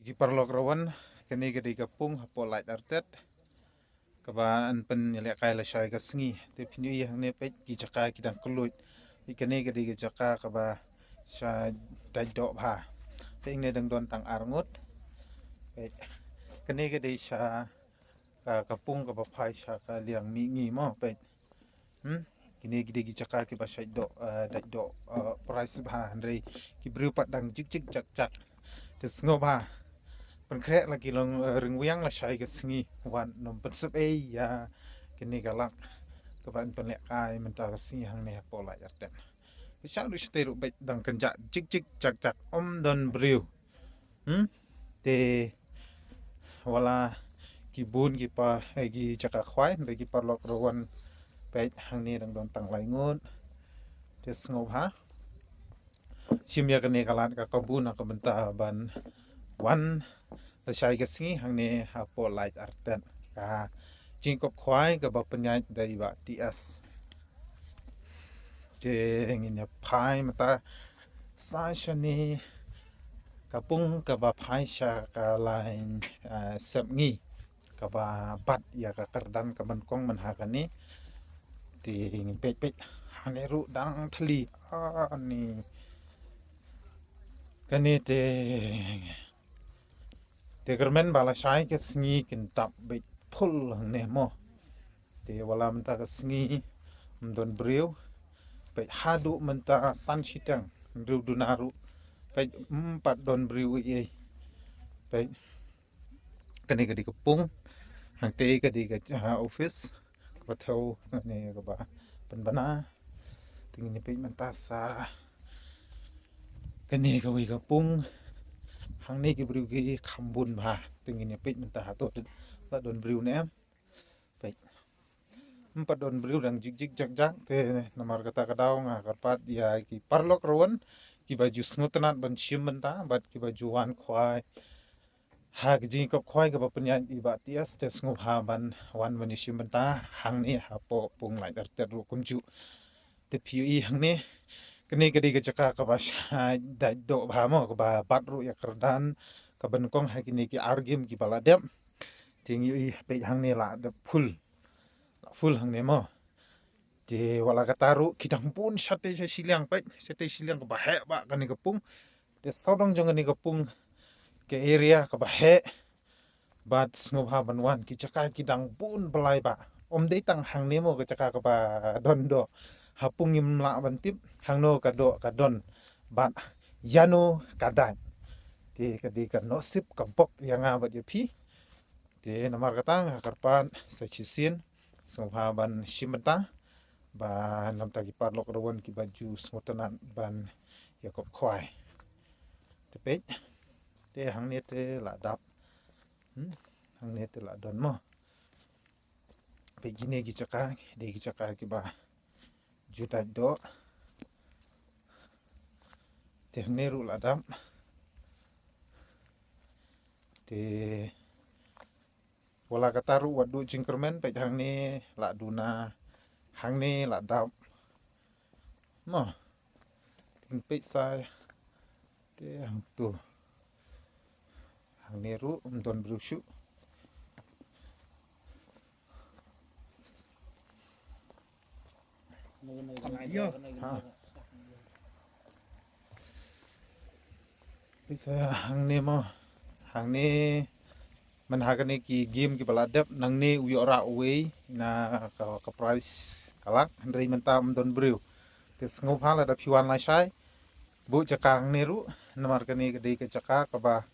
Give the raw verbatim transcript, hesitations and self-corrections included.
Ki paralok rawan, kane ka dei ka pung hapoh Laitartet kaba yn pynlehkai lashai ka sngi. Te phin ïohi hangne peit ki jaka ki dang kylluid. Peit kane ka dei ka jaka kaba sha dait doh bha. Peit hangne dang don tang ar ngut. Peit kane ka dei sha ka, ka pung kaba phai sha ka liang mihngi mo peit. Hmm? Kine ki dei ki jaka kiba shait doh, eh, dait doh, eh, price bha hynrei ki briew pat dang jik jik jak jak. Te sngewbha pynkhreh la ki long, eh, ryngwiang lashai ka sngi wat nym pynsep ei ïa kine ka lak kaba yn pynlehkai mynta ka sngi hangne hapoh Laitartet. Te sha ruh shatei ruh beit dang kynjah jik jik jak jak ym don briew. Hmm? Te wala ki bun ki pa, eh, ki jaka khwai, hynrei ki paralok rawan peit hangne dang don tang lai ngut. Te sngewbha shim ïa kane ka lad ka kabu na ka bynta ban wan lashai ka sngi hangne hapoh Laitartet. Ka jingkop khwai kaba pynïaid da i Bah T S. Te ngin ïa phai mynta sa shane ka pung kaba phai sha ka lain, eh, Sepngi kaba bat ïa ka kyrdan ka ban kong mynha kane. Te ngin peit peit hangne ruh dang thylli ani kane te. Te kyrmen ba lashai ka sngi kin tap beit phul hangne mo. Te wala mynta ka sngi ym don briew. Peit haduh mynta san shiteng hynriew duna ruh peit ym pat don briew ei ei. Peit kane ka dei ka pung, hangtei ka dei ka, ah, office. Kaba thew kane kaba pynbna. Te ngin ïa peit mynta sa kane kawei ka pung. Hangne ki briew ki kham bun bha. Te ngin ïa peit mynta hato la don briew ne em. Peit. Ym pat don briew dang jik jik jak jak te namar kata ka daw nga kyrpad ïa ki paralok rawan kiba ju sngewtynnat ban shim bynta bad kiba ju wan khwai ha ka jingkop khwai kaba pynïaid i Bah T S te sngewbha ban wan ban ïashim bynta hangne hapoh pung Laitartet ruh kumjuh. Te phi ïohi hangne kane ka dei ka jaka kaba shait dait doh bha mo kaba bat ruh ïa kyrdan ka ban kong ha kine ki ar game kiba la dep. Te ngi ïohi peit hangne la dep phul. La phul hangne mo. Te wala kata ruh ki dang bun shatei sha shiliang peit, shatei shiliang kaba heh ba kane ka pung. Te sawdong jong kane ka pung ka area kaba heh. Bad sngewbha ban wan ki jaka ki dang bun blai ba. Ym dei tang hangne mo ka jaka kaba don doh. Ha pung ngim lah ban tip hangno ka doh ka don bad ïano ka dait. Te ka dei ka nusip ka bok ïa nga bad ïa phi. Te namar kata nga kyrpad sa shisien sngewbha ban shim bynta ba namta ki paralok rawan kiba ju sngewtynnat ban ïakop khwai. Te peit te hangne te la dap. Hmm? Hangne te la don mo. Peit kine ki jaka, ki dei ki jaka kiba ju dait doh. Te hangne ruh la dap. Te wala kata ruh wat duh jingkyrmen peit hangne la duna hangne la dap. Mo. Te peit sa te hangto. Hangne ruh ym don briew shuh. Ha. Peit sa hangne mo. Hangne mynha kane ki game kiba la dep nangne u ïoh rah uwei na ka, ka prize ka lak hynrei mynta ym don briew. Te sngewbha lada phi wan lashai buh jaka hangne ruh namar kane ka dei ka jaka kaba